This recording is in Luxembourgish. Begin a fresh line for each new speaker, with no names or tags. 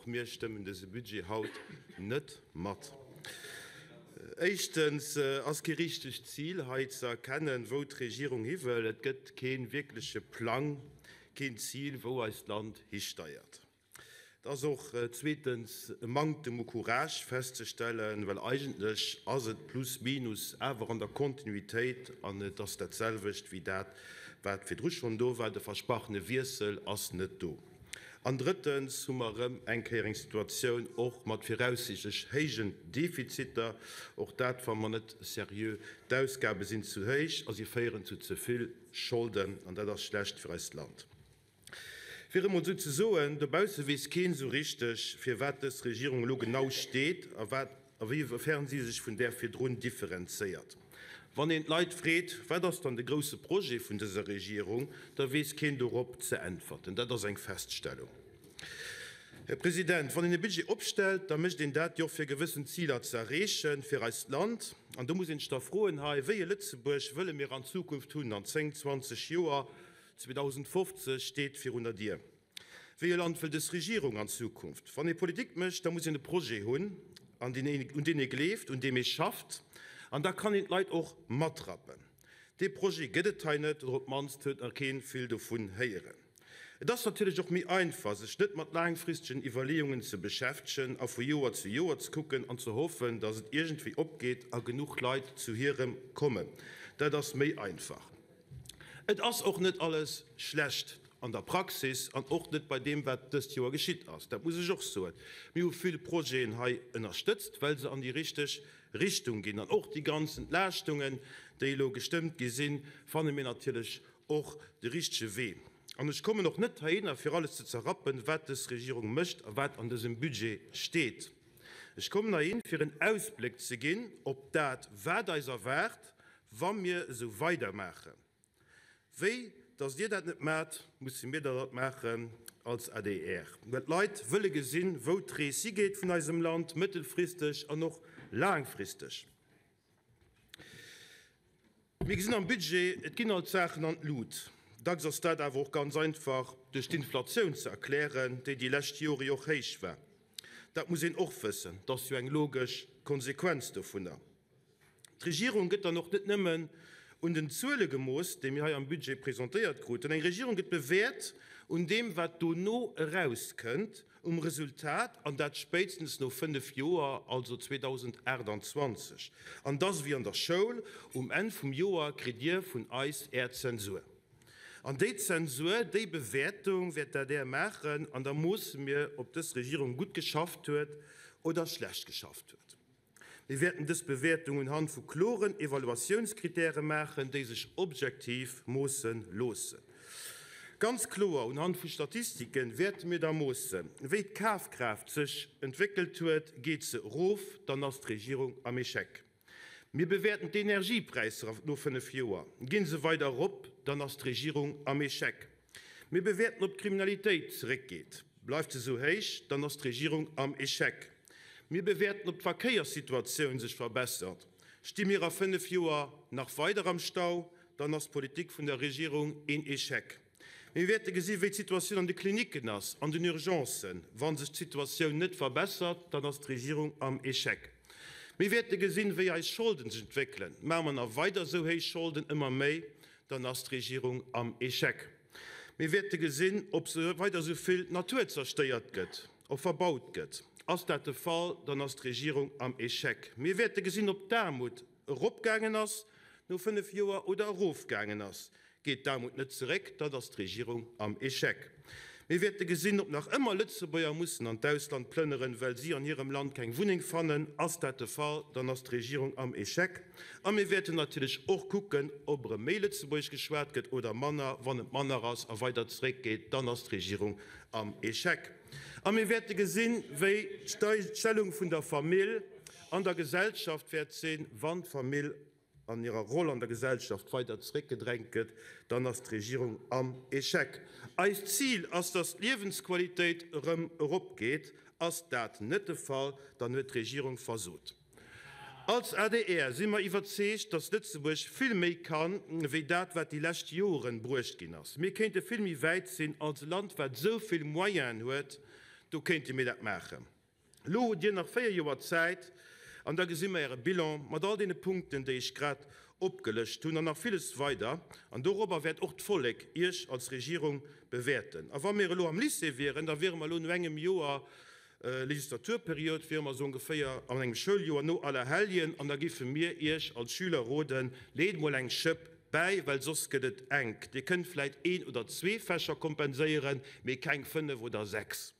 Och mir stëmmen dëse Budget haut net mat. Éischtens ass kee richtegt Zil hei ze erkennen, wou d'Regierung hi wëll. Et gëtt kee wierkleche Plang, keen Zil, wou eist Land histeiert. Et ass och zweetens e Manktem u Courage festzestellen, well eigentlech ass et plus minus awer an der Kontinuitéit an et ass dat selwecht wéi dat, wat virdru schonn do war. De versprachene Wiessel ass net do. An drëttens hu mer erëm eng Kéier eng Situatioun och mat viraussiichtlech héijen Defiziter. Och dat fanne mer net seriö. D'Ausgabe sinn zu héich a si féieren zu ze vill Scholden an dat ass schlecht fir eist Land. Fir emol esou ze soen, dobausse weess keen esou richteg, fir wat dës Regierung elo genau steet a wat A wéifern si sech vun där virdrun differenzéiert? Wann een d'Leit freet, wat ass dann de grousse Projet vun dëser Regierung, da weess keen dorop ze äntwerten. Dat ass eng Feststellung. Här President, wann een e Budget opstellt, da mécht een dat jo fir gewëssen Ziler ze erreechen fir eist Land. An do muss een sech da froen hei, Wéi e Lëtzebuerg wëlle mir an Zukunft hunn an 10, 20 Joer? 2050 steet virun der Dier. Wéi e Land wëll dës Regierung an Zukunft? Wann ee Politik mécht, da muss een e Projet hunn, an deen een, un deen ee gleeft, un deem ee schafft, an da kann een d'Leit och matrappen. Dee Projet gëtt et hei net, oder op d'mannst huet nach kee vill dovun héieren. Et ass natierlech och méi einfach, sech net mat laangfristegen Iwwerleeungen ze beschäftegen a vu Joer zu Joer ze kucken an ze hoffen, datt et iergendwéi opgeet a genuch Leit zu hirem kommen. Dat ass méi einfach. Et ass och net alles schlecht an der Praxis an och net bei deem, wat dëst Joer geschitt ass. Dat muss ech och soen. Mir hu vill Projeten hei ënnerstëtzt, well se an déi richteg Richtung ginn. An och déi ganz Entlaaschtungen, déi elo gestëmmt gi sinn, fanne mir natierlech och de richtege Wee. An ech kommen och net heihinner, fir alles ze zerrappen, wat dës Regierung mécht a wat an dësem Budget steet. Ech kommen heihin, fir en Ausbléck ze ginn op dat, wat eis erwaart, Wa mir esou weidermaachen, wéi datt Dir dat net maacht, musse mir der dat maachen als adr. Well d'Leit wëlle gesinn, wou d'Rees higeet vun eisem Land, mëttelfristeg an och laangfristeg. Mir gesinn am Budget, et ginn alt Saachen an d'Lut. Dacks ass dat awer och ganz einfach duerch d'Inflatioun ze erklären, déi déi lescht Jore jo och héich war. Dat muss een och wëssen, dat ass jo eng logesch Konsequenz dovunner. D'Regierung gëtt dann och net nëmmen un den Zuele gemooss, déi mir hei am Budget presentéiert kruten. Eng Regierung gëtt bewäert un deem, wat dono erauskënnt, um Resultat, an dat spéitstens no fënnef Joer, also 2028. An et ass ewéi an der Schoul, Um Enn vum Joer kritt Dir vun eis Är Zensur. An déi Zensur, déi Bewäertung wäert d'ADR maachen, an da moosse mir, ob dës Regierung gutt geschafft huet oder schlecht geschafft huet. Mir wäerten dës Bewäertung unhand vu kloren Evaluatiounskritäre maachen, déi sech objektiv moosse loossen. Ganz kloer unhand vu Statistike wäerte mir da moossen, wéi d'Kafkraaft sech entwéckelt huet. Geet se erof, dann ass d'Regierung am Echec. Mir bewäerten d'Energiepräisser no 5 Joer. Ginn se weider erop, dann ass d'Regierung am Echec. Mir bewäerten, ob d'Kriminalitéit zeréckgeet. Bleift se esou héich, dann ass d'Regierung am Echec. Mir bewäerten, ob d'Verkéierssituatioun sech verbessert. Sti mir a 5 Joer nach weider am Stau, dann ass d'Politik vun der Regierung een Echec. Mir wäerte gesi wéi d'Situatioun an de Klinicken ass, an den Urgencen. Wa sech d'Situatioun net verbessert, dann ass d'Regierung am Echec. Mir wäerte gesinn, wéi eis Scholden sech entwéckelen. Maache mer nach weider esou héich Scholden, ëmmer méi, dann ass d'Regierung am Echec. Mir wäerte gesinn, ob weider esou vill Natur zerstéiert gëtt, ob verbaut gëtt. Ass dat de Fall, dann ass d'Regierung am Echec. Mir wäerte gesinn, ob d'Aarmut eropgaangen ass no 5 Joer oder erofgaangen ass. Geet d'Aarmut net zeréck, dann ass d'Regierung am Echec. Mir wäerte gesinn, ob nach ëmmer Lëtzebuerger mussen an d'Ausland plënneren, well si an hirem Land keng Wunneng fannen. Ass dat de Fall, dann ass d'Regierung am Echec. A mir wäerten natierlech och kucken, ob erëm méi Lëtzebuergesch geschwat gëtt oder manner. Wann et manner ass a weider zeréckgeet, dann ass d'Regierung am Echec. A mir wäerte gesinn, wéi d'Stellung vun der Famill an der Gesellschaft wäert sinn, wann d'Famill an hirer Roll an der Gesellschaft weider zeréckgedrängt gëtt, dann ass d'Regierung am Echec. Eist Zil ass, dass d'Liewensqualitéit erëm eropgeet. Ass dat net de Fall, dann huet d'Regierung versot. Als adr si mer iwwerzeegt, dass Lëtzebuerg vill méi kann, wéi dat, wat déi lescht Joren bruecht ginn ass. Mir kéinte vill méi wäit sinn als e Land, wat esou vill Moyenen huet. Do kéinte mir dat maachen. Elo hutt Dir nach 4 Joer Zäit an da gesi mer Äre Bilan mat all deene Punkten, déi ech grad opgelëscht hunn an nach villes weider. An dorobber wäert och d'Vollek Iech als Regierung bewäerten. A wa mir elo am Lycée wieren, da wiere mer elo no engem Joer Legislaturperiod, wiere mer esou ongeféier an engem Schouljoer no Allerhelljen an da géife mir Iech als Schüler roden, Leet mol eng Schëpp bäi, well soss gëtt et enk. Dir kënnt vläit een oder zwee Fächer kompenséieren, mee keng fënnef oder sechs.